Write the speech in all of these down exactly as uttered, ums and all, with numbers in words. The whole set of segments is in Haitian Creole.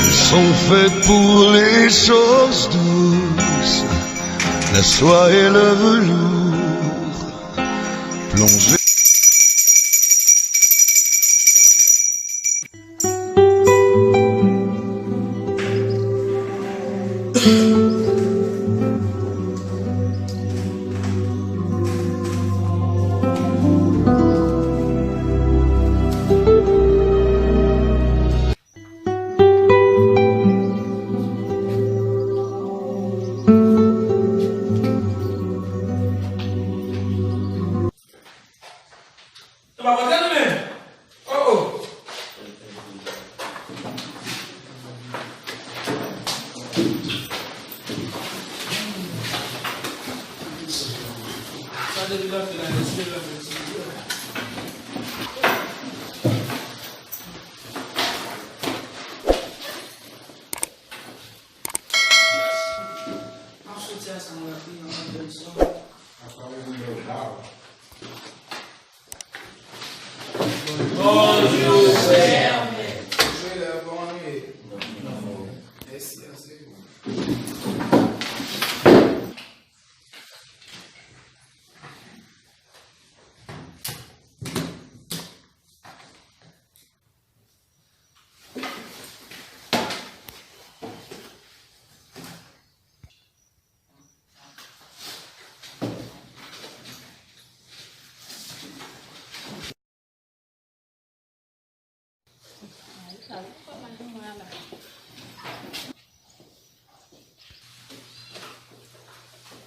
Ils sont faits pour les choses douces. La soie et le velours plongés. Yo pa kontan nou menm. Oh, oh. Sa depi l antre la, mesye, l antre sou li. M ap soti ansanm avèk li nan kondisyon. Bonjou, frè. Bonjou, lè, kòman nou ye? Mèsi, mèsi.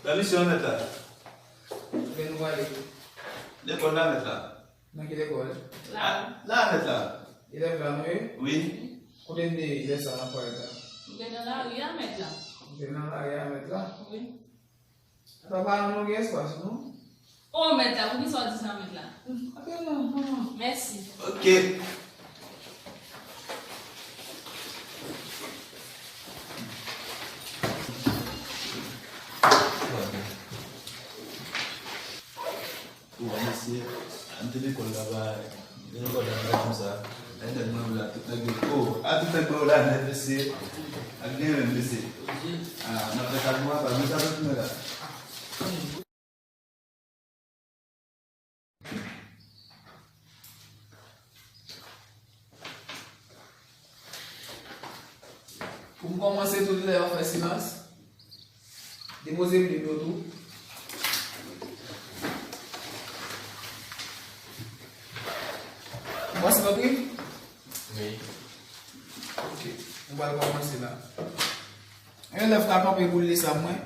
Pèmisyon, mèt la. Kote nou prale? Lekòl la, mèt la. Nan ki lekòl? La. La, mèt la. Elèv la nou ye? Wi. Kote n te ye lè sa n ap pale la? M te nan lari a, mèt la. M te nan lari a, mèt la? Wi. Apa paran nou gen espas, non? O, mèt la, poukisa w di sa, mèt la? Ap nan, non, non. Mèsi. Ok. Ou wè, mesye, an te lekòl la, ba, lekòl la, ba, konsa. Lè nèg mwen la, tout nèg yo, oh, a tout nèg mwen la, nèg, mesye. Ak gen menm, mesye. Ah, n ap fè sa pou apa, men sa pou mwen la. Pou m kòmanse, tout lè yo fè silans. Depoze plim yo tou. Kòmanse, mèt wi? Wi. Ok, nou pral kòmanse la. Yon elèv ka kanpe pou l li sa mwen.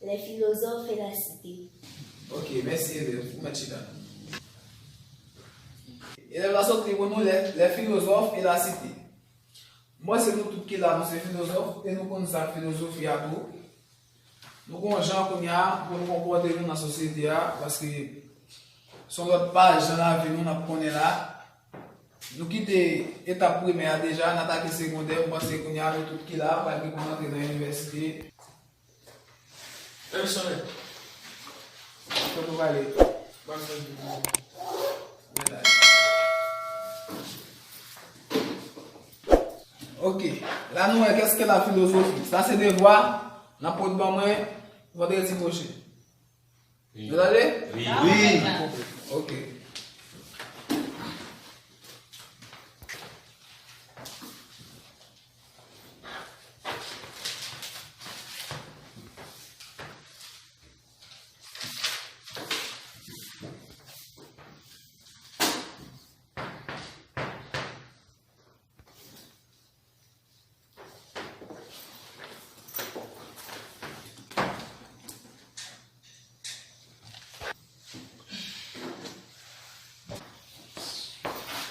Les philosophes et la cité. Ok, mèsi, elèv. Ou mèt chita. Elèv la sot li pou nou, les, les philosophes et la cité. Mwen, se nou tout ki la, nou se filozòf, e nou konn sa k filozofi a tou. Nou gon jan kounye a pou nou konpòte nou nan sosyete a, paske se yon lòt paj nan lavi nou n ap konnen la. Nou kite etap primè a deja, n atake segondè, m panse kounye a nou tout ki la, pral gen pou n antre nan inivèsite. Pèmisyon, mèt. Kote w prale? Pral fè yon ti medaj. Ok. La nou wè, qu'est-ce que la philosophie? Sa se devwa n ap pot ban mwen vandredi pwochen. Wi. Nou tande? Wi. Wi. Ok.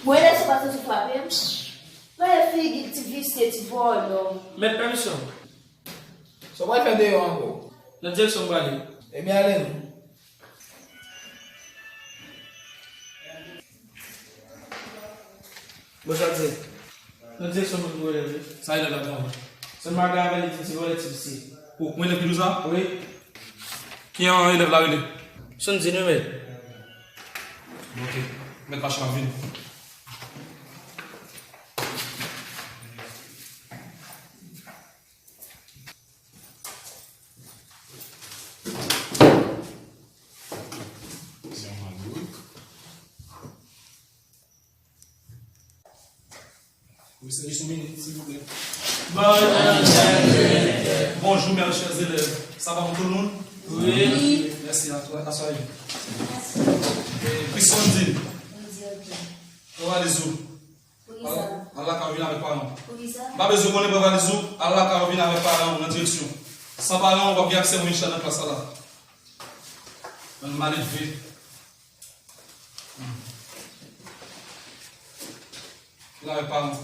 Mwen lè sa pa soti frape m. Gade figi ti visye, ti vòlò. Mèt pèmisyon. Sa w pral fè deyò ankò? Nan direksyon m prale. Ebyen, ale non. Bon, sa di. Nan direksyon moun vòlè, wi. Sa e lè la, bon. Sèlman gade avè li di ti vòlè ti visye. Ou mwen nan pil sa? Wi. Ki an elèv la rele? Sondine, wi, mèt. Ok. Mèt mache, m ap vini. Wi, se jis yon minit, silvouplè. Bonjour, mes chers élèves. Ça va pour tout le monde? Oui. Merci à toi. Aswa. Eh, Christondine. Pran valiz ou. Al lakay ou vin avèk paran. M pa bezwen konnen, pran valiz ou, al lakay ou vin avèk paran ou nan direksyon. San paran ou, w ap gen aksè yon incha nan klas la la. Bann maledve. Vin avèk paran.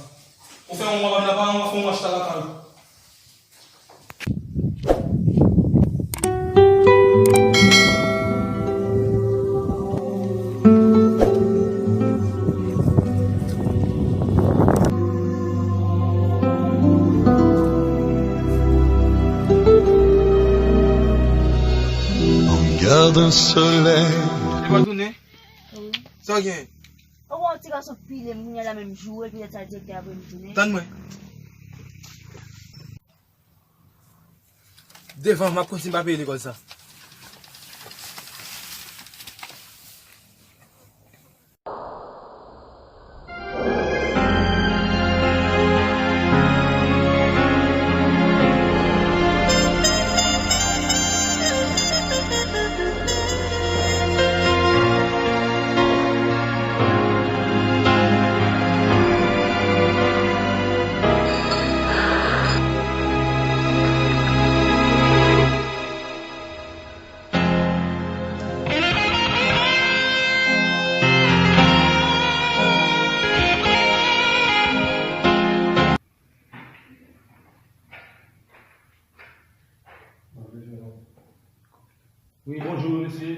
Ou fè yon mwa pa vin avèk paran, w ap fè yon mwa chita lakay ou. An gadan solèy. Li pa tounen? Wi. Sa w gen? Ou wè yon ti gason pile m kounye a la menm jou, epi lè sa direktè a voye m tounen. Tann mwen. Devan, m ap kontinye pa peye lekòl sa. Wi, bonjou, mesye.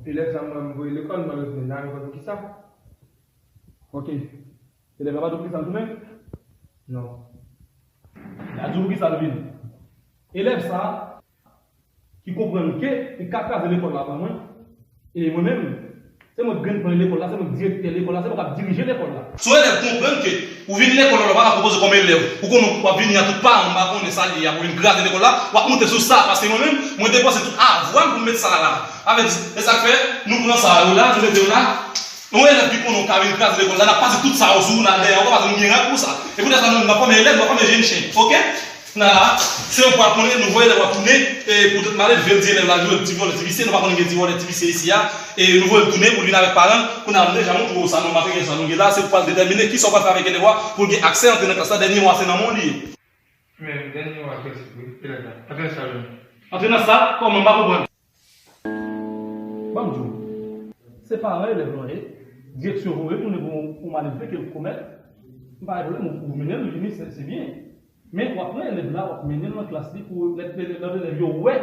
Elèv sa mwen voye lekòl, mwen retounen nan lekòl poukisa? Ok. Elèv la pa di w poukisa l tounen? Non. L a di w poukisa l vin. Elèv sa ki konprann ke li ka kraze lekòl la pou mwen. E mwen menm, se mwen k grenn pwen lekòl la, se mwen k direktè lekòl la, se mwen k ap dirije lekòl la. Si yon elèv konprann ke ou vin lekòl la, ou pa ka pwopoze kòm elèv, ou konnen w ap vini a tout paran, m pa konnen sa l ye a, pou vin kraze lekòl la, w ap monte sou sa, paske mwen menm, mwen depanse tout avwa m pou m met sa la. Avèk, e sa k fè, nou pran sa yo la, nou mete yo la. Yon elèv ki konnen w ka vin kraze lekòl la, n ap pase tout sa yo sou ou la dèyè, ou ka pase nou gen rad pou sa. E poutèt sa, nou, n ap fòme elèv, n ap fòme jèn chen. Ok? Nan la, se yon pwa konnen, nou voye elèv w ap tounen, e pou tout maledve, di elèv la, jwe ti vòlè, ti visye, nou pa konnen gen ti vòlè, ti visye isi a, e nou voye l tounen pou l vin avèk paran l, kounye a, m deja montre w sa nan materyèl sa nou gen la, se pou w al detèmine kisa w pral fè avèk elèv w a, pou l gen aksè antre nan klas la, dènye mo a se nan men w li ye. Men, dènye mo a, wi, elèv la. Antre nan sal. Antre nan sal? Kòman? M pa konprann. Ban m di w, se paran elèv lan ye, direksyon voye tounen pou, pou maledve ke l komèt, m pa gen pwoblèm, ou, ou mennen l, li vini, se, se byen. Men w ap pran elèv la, w ap mennen l nan klas li pou lè, lè, lè lòt elèv yo wè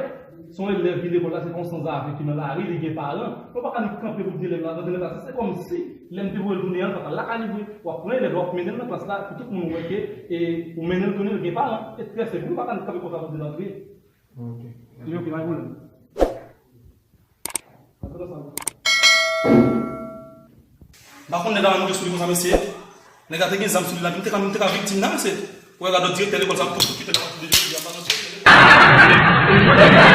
se yon elèv ki lekòl la, se pa yon sanzave ki nan lari, li gen paran. Ou pa ka ni kanpe pou di elèv la rantre nan klas la, se kòmsi lè m te voye l tounen an, l pa t al lakay li vre. W ap pran elèv la, w ap mennen l nan klas la pou tout moun wè ke, e, ou mennen l tounen, l gen paran. E trè senp, ou pa ka ni kanpe konsa pou di l antre. Ok. Li ok, pa gen pwoblèm. M pa konn nèg la moute sou li konsa, mesye. Nèg la te gen zam sou li la, m te ka, m te ka viktim nan, mesye. Ou wè, gade direktè lekòl sa, m tou kite l ap ap de jodi a, m pa nan direktè lekòl.